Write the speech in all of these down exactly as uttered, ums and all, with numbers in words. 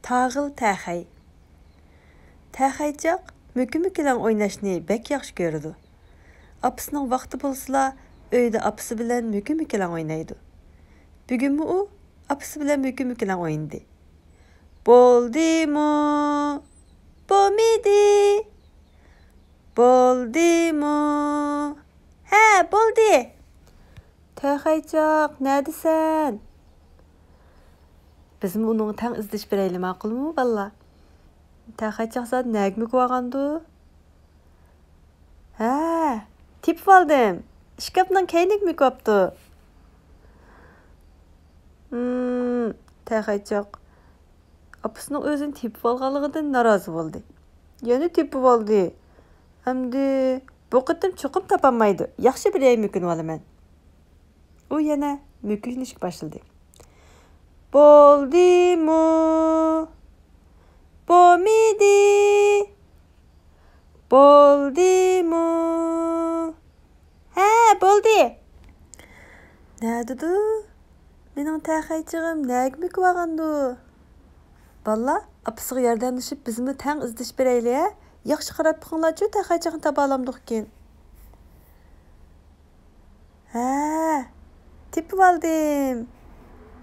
تاغىل تەخەي. تەخەيچاق مۆكە-مۆكىلەڭ ئويناشنى بەك ياخشى كۆرىدۇ. ئاپىسىنىڭ ۋاقتى بولسىلا، ئۆيدە ئاپىسى بىلەن مۆكە-مۆكىلەڭ ئوينايدۇ. بۈگۈنمۇ ئۇ ئاپىسى بىلەن مۆكە-مۆكىلەڭ ئوينىدى. بولدىمۇ؟ بولمىدى؟ بولدىمۇ؟ ھە، بولدى. تەخەيچاق، نەدىسەن؟ بىزمۇ ئۇنىڭغا تەڭ ئىزدىشىپ بېرەيلى، ماقۇلمۇ، بالىلار؟ تەخەيچاق زادى نەگە مۆكۈۋالغاندۇ؟ ھە، تېپىۋالدىم. ئىشكاپنىڭ كەينىگە مۆكۈۋاپتۇ. ھىم، تەخەيچاق ئاپىسىنىڭ ئۆزىنى تېپىۋالغانلىقىدىن نارازى بولدى. يەنە تېپىۋالدى. ئەمدى بۇ قېتىم چوقۇم تاپالمايدۇ. ياخشى، بىر يەرگە مۆكۈنۈۋالىمەن. ئۇ يەنە مۆكۈنۈشكە باشلىدى. بولدىمۇ؟ بولمىدى؟ بولدىمۇ؟ ھە، بولدى. نەدىدۇ؟ مېنىڭ تەخەيچىغىم نەگە مۆكۈۋالغاندۇ؟ بالىلار، ئاپىسىغا ياردەملىشىپ بىزمۇ تەڭ ئىزدىشىپ بېرەيلى، ھە؟ ياخشى قاراپ بېقىڭلارچۇ، تەخەيچىغىنى تاپالامدۇقكىن. ھە، تېپىۋالدىم.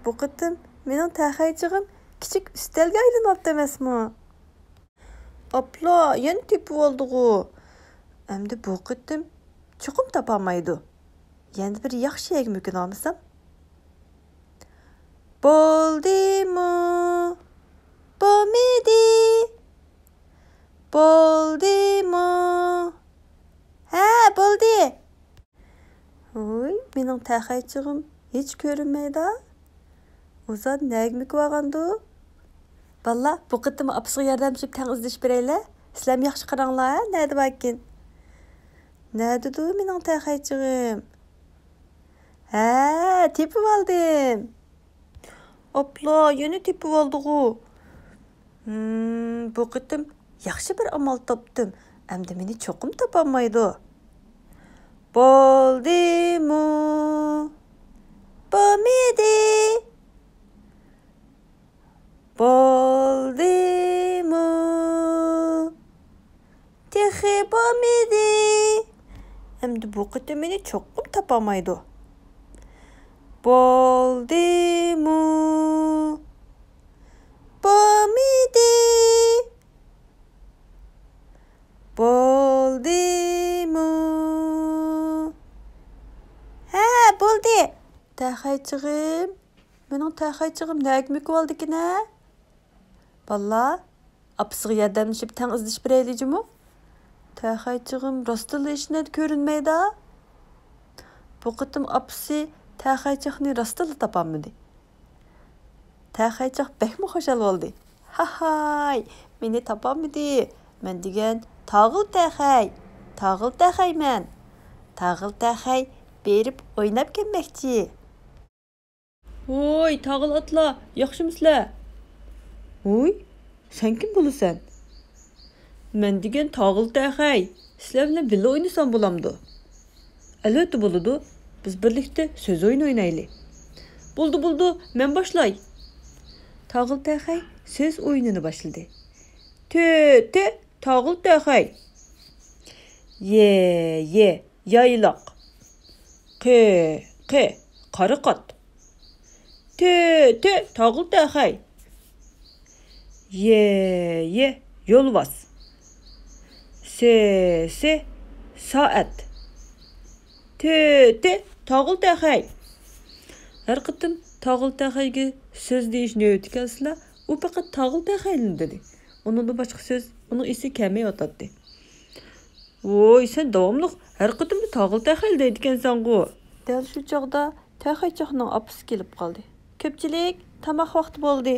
بۇ قېتىم مېنىڭ تەخەيچىغىم كىچىك ئۈستەلگە ئايلىنىۋاپتۇ ئەمەسمۇ؟ ئاپلا، يەنە تېپىۋالدىغۇ. ئەمدى بۇ قېتىم چوقۇم تاپالمايدۇ. يەنە بىر ياخشى يەرگە مۆكۈنۈۋالمىسام. بولدىمۇ؟ بولمىدى؟ بولدىمۇ؟ ھە، بولدى. ۋوي، مېنىڭ تەخەيچىغىم ھېچ كۆرۈنمەيدۇ. ئۇ زادى نەگە مۆكۈۋالغاندۇ؟ بالىلار، بۇ قېتىم ئاپىسىغا ياردەملىشىپ تەڭ ئىزدىشىپ بېرەيلى. سىلەرمۇ ياخشى قاراڭلار، ھە، نەدە باركىن؟ نەدىدۇ مېنىڭ تەخەيچىغىم؟ ھە، تېپىۋالدىم. ئاپلا، يەنە تېپىۋالدىغۇ. ھىم، بۇ قېتىم ياخشى بىر ئامال تاپتىم. ئەمدى مېنى چوقۇم تاپالمايدۇ. بولدىمۇ؟ بولمىدى؟ بولدىمۇ؟ تېخى بولمىدى. ئەمدى بۇ قېتىم مېنى چوقۇم تاپالمايدۇ. بولدىمۇ؟ بولمىدى. بولدىمۇ؟ ھە، بولدى. تەخەيچىغىم، مېنىڭ تەخەيچىغىم نەگە مۆكۈۋالدىكىن ھە؟ بالىلار، ئاپىسىغا ياردەملىشىپ تەڭ ئىزدىشىپ بېرەيلى جۇمۇ. تەخەيچىغىم راستتىنلا ھېچنەدە كۆرۈنمەيدۇ. بۇ قېتىم ئاپىسى تەخەيچاقنى راستتىنلا تاپالمىدى. تەخەيچاق بەكمۇ خۇشال بولدى. ھاھاي، مېنى تاپالمىدى. مەن دېگەن تاغىل تەخەي، تاغىل تەخەيمەن. تاغىل تەخەي بېرىپ ئويناپ كەلمەكچى. ۋوي، تاغىل ئاتلا، ياخشىمۇسىلەر؟ ۋوي، سەن كىم بولىسەن؟ مەن دېگەن تاغىل تەخەي، سىلەر بىلەن بىللە ئوينىسام بولامدۇ؟ ئەلۋەتتە بولىدۇ، بىز بىرلىكتە سۆز ئويۇنى ئوينايلى. بولدى، بولدى، مەن باشلاي. تاغىل تەخەي سۆز ئويۇنىنى باشلىدى. تۆ، تۆ، تاغىل تەخەي. يې، يې، يايلاق. قې، قې، قارىقات. تۆ، تۆ، تاغىل تەخەي. يې، يې، يولۋاس. سې، سې، سائەت. تۆ، تۆ، تاغىل تەخەي. ھەر قېتىم تاغىل تەخەيگە سۆز دېيىش نۆۋىتى كەلسىلا، ئۇ پەقەت تاغىل تەخەيلا دېدى. ئۇنىڭدىن باشقا سۆز ئۇنىڭ ئېسىگە كەلمەيۋاتاتتى. ۋوي، سەن داۋاملىق ھەر قېتىمدا تاغىل تەخەيلا دەيدىكەنسەنغۇ. دەل شۇ چاغدا تەخەيچاقنىڭ ئاپىسى كېلىپ قالدى. كۆپچىلىك، تاماق ۋاقتى بولدى.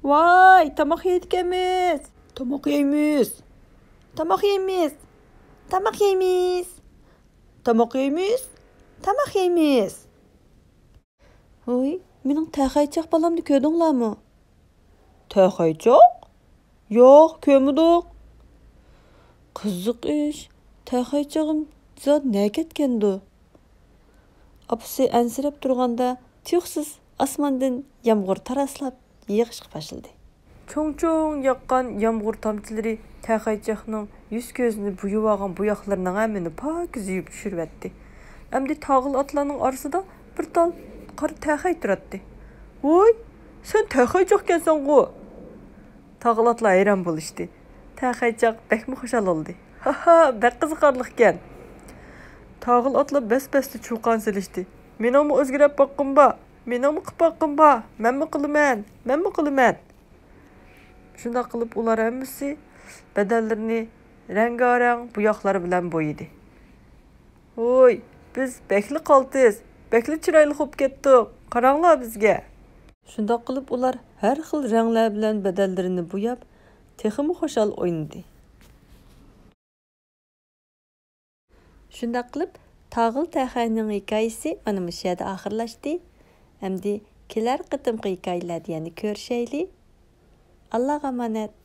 ۋاي، تاماق يەيدىكەنمىز. تاماق يەيمىز. تاماق يەيمىز. تاماق يەيمىز. تاماق يەيمىز. تاماق يەيمىز. ھوي، مېنىڭ تەخەيچاق بالامنى كۆردۈڭلارمۇ؟ تەخەيچاق؟ ياق، كۆرمىدۇق. قىزىق ئىش، تەخەيچىغىم زادى نەگە كەتكەندۇ؟ ئاپىسى ئەنسىرەپ تۇرغاندا تۇيۇقسىز ئاسماندىن يامغۇر تاراسلاپ يېغىشقا باشلىدى. چوڭ-چوڭ ياغقان يامغۇر تامچىلىرى تەخەيچەقنىڭ يۈز-كۆزىنى بويىۋالغان بوياقلىرىنىڭ ھەممىنى پاكىز يۇيۇپ چۈشۈرۈۋەتتى. ئەمدى تاغىل ئاتلارنىڭ ئارىسىدا بىر تال قارا تەخەي تۇراتتى. «ۋوي، سەن تەخەيچاقكەنسەنغۇ!» تاغىل ئاتلار ھەيران بولۇشتى. تەخەيچاق بەكمۇ خۇشال بولدى. «ھاھا، بەك قىزىقارلىقكەن!» تاغىل ئاتلار بەس-بەستە چۇقان سېلىشتى. «مېنىڭمۇ ئۆزگىرەپ باققۇم بار، مېنىڭمۇ قىلىپ باققۇم بار، مەنمۇ قىلىمەن، مەنمۇ قىلىمەن!» شۇنداق قىلىپ ئۇلار ھەممىسى بەدەنلىرىنى رەڭگارەڭ بوياقلار بىلەن بويىدى. «ھوي، بىز بەكلا قالتىس، بەكلا چىرايلىق بولۇپ كەتتۇق، قاراڭلار بىزگە!» شۇنداق قىلىپ ئۇلار ھەر خىل رەڭلەر بىلەن بەدەنلىرىنى بوياپ، تېخىمۇ خۇشال ئوينىدى. شۇنداق قىلىپ، تاغىل تەخەينىڭ ھېكايىسى مانا مۇشۇ يەردە ئاخىرلاشتى. ئەمدى كېلەر قېتىمقى ھېكايىلەردە يەنە كۆرۈشەيلى. ئاللاغا ئامانەت.